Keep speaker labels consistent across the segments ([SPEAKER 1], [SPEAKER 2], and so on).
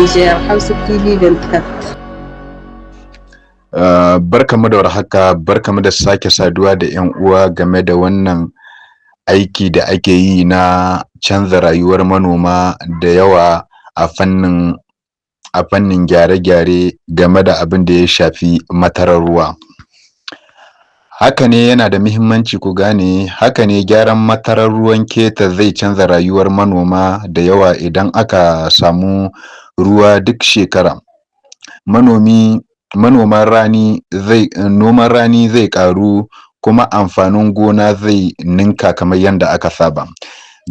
[SPEAKER 1] Niger, Hausa TV 24.
[SPEAKER 2] Barkamu da warhaka, barkamu da sake saduwa da 'yan uwa game da wannan aiki da ake yi na canza rayuwar manoma da yawa a fannin gyare-gyare game da abin da ya shafi matarar ruwa. Haka ne, yana da muhimmanci ku gane haka ne, gyaran matarar ruwan Keta zai canza rayuwar manoma da yawa idan aka samu ruwa duk shekara. Manomi manoman rani zai noman rani zai ƙaru, kuma amfanin gona zai ninka kamar yanda aka saba.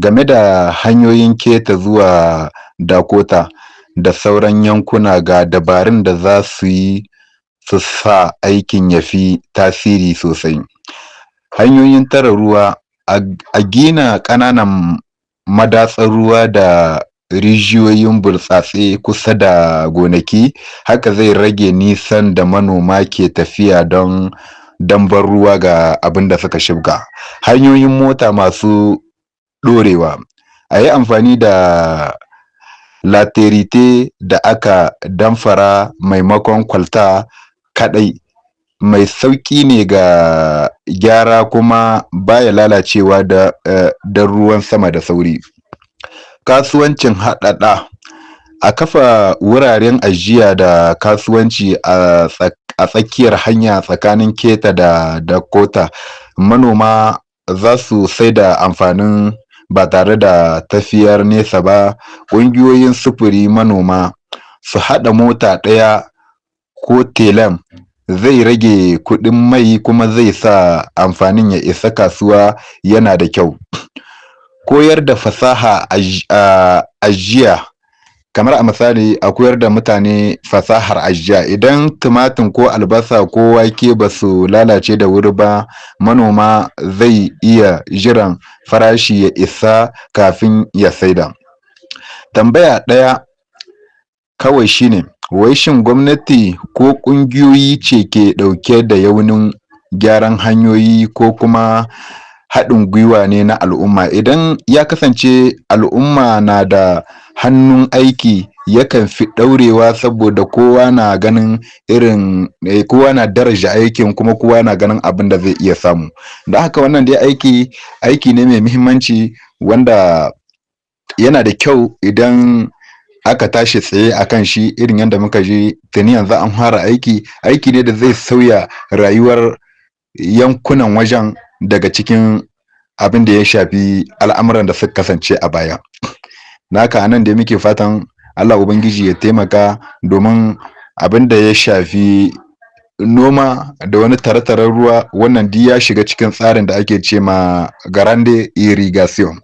[SPEAKER 2] Game da hanyoyin Keta zuwa Dakota da sauran yankuna, ga dabarun da za su yi su sa aikin ya fi tasiri sosai. Hanyoyin tare ruwa: a gina ƙananan madatsar ruwa da rijiyoyin burtsatse kusa da gonaki. Haka zai rage nisan da manoma ke tafiya don ban ruwa ga abin da suka shibka. Hanyoyin mota masu ɗorewa: a yi amfani da latérite da aka damfara maimakon kwalta kaɗai, mai sauƙi ne ga gyara kuma baya lalacewa da ruwan sama da sauri. Kasuwancin haɗaɗa: a kafa wuraren ajiya da kasuwanci a tsakiyar hanya tsakanin Keta da Dakota. Manoma za su saida amfanin ba tare da tafiyar nesa ba. Ƙungiyoyin sufuri manoma su haɗa mota ɗaya ko telem, zai rage kuɗin mai kuma zai sa amfanin ya isa kasuwa yana da kyau. Koyar da fasaha ajiya: kamar a misali, a koyar da mutane fasahar ajiya. Idan tumatir ko albasa ko wake ba su lalace da wuri ba, manoma zai iya jiran farashi ya isa kafin ya saida. Tambaya ɗaya kawai shine: wai shin gwamnati ko ƙungiyoyi ce ke ɗauke da yaunin gyaran hanyoyi, ko kuma haɗin gwiwa ne na al'umma? Idan ya kasance al'umma na da hannun, aiki yakan fi ɗaurewa, saboda kowa na ganin irin kowa na daraja aikin, kuma kowa na ganin abin da zai iya samu. Don haka wannan dai aiki, aiki ne mai muhimmanci wanda yana da kyau idan aka tashi tsaye a kan shi. Irin yadda muka ji, tuni yanzu an fara aiki. Aiki ne da zai sauya rayuwar yankunan wajen daga cikin abin da ya shafi al'amuran da suka kasance a baya. Naka anan da muke fatan Allah Ubangiji ya taimaka, domin abin da ya shafi noma da wani tare-taren ruwa, wannan duk ya shiga cikin tsarin da ake ce ma Grande Irrigation,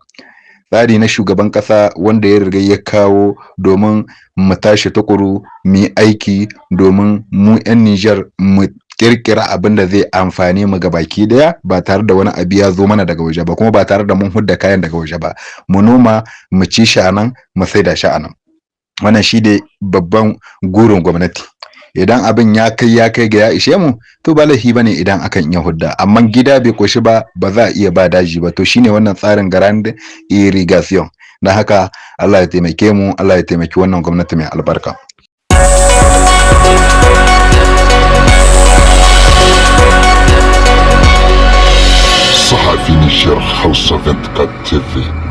[SPEAKER 2] tsari na shugaban ƙasa wanda ya riga ya kawo domin mu tashi tukuru mu yi aiki, domin mu 'yan Nijar mu kirkira abin da zai amfane mu baki daya, ba tare da wani abu ya zo mana daga waje ba, kuma ba tare da mun hudda kayan daga waje ba. Mu noma, mu ci shi anan, mu saida shi anan. Wannan shi ne babban gurin gwamnati. Idan abin ya kai, ya kai ga ya ishe mu, to ba laifi bane idan akan iya hudda. Amma gida bai koshi ba, ba za a iya ba daji ba. To shine wannan tsarin Grande Irrigation. Don haka Allah ya taimake mu, Allah ya taimaki wannan gwamnati mai albarka.
[SPEAKER 3] Sahafi Niger, Hausa 24 TV.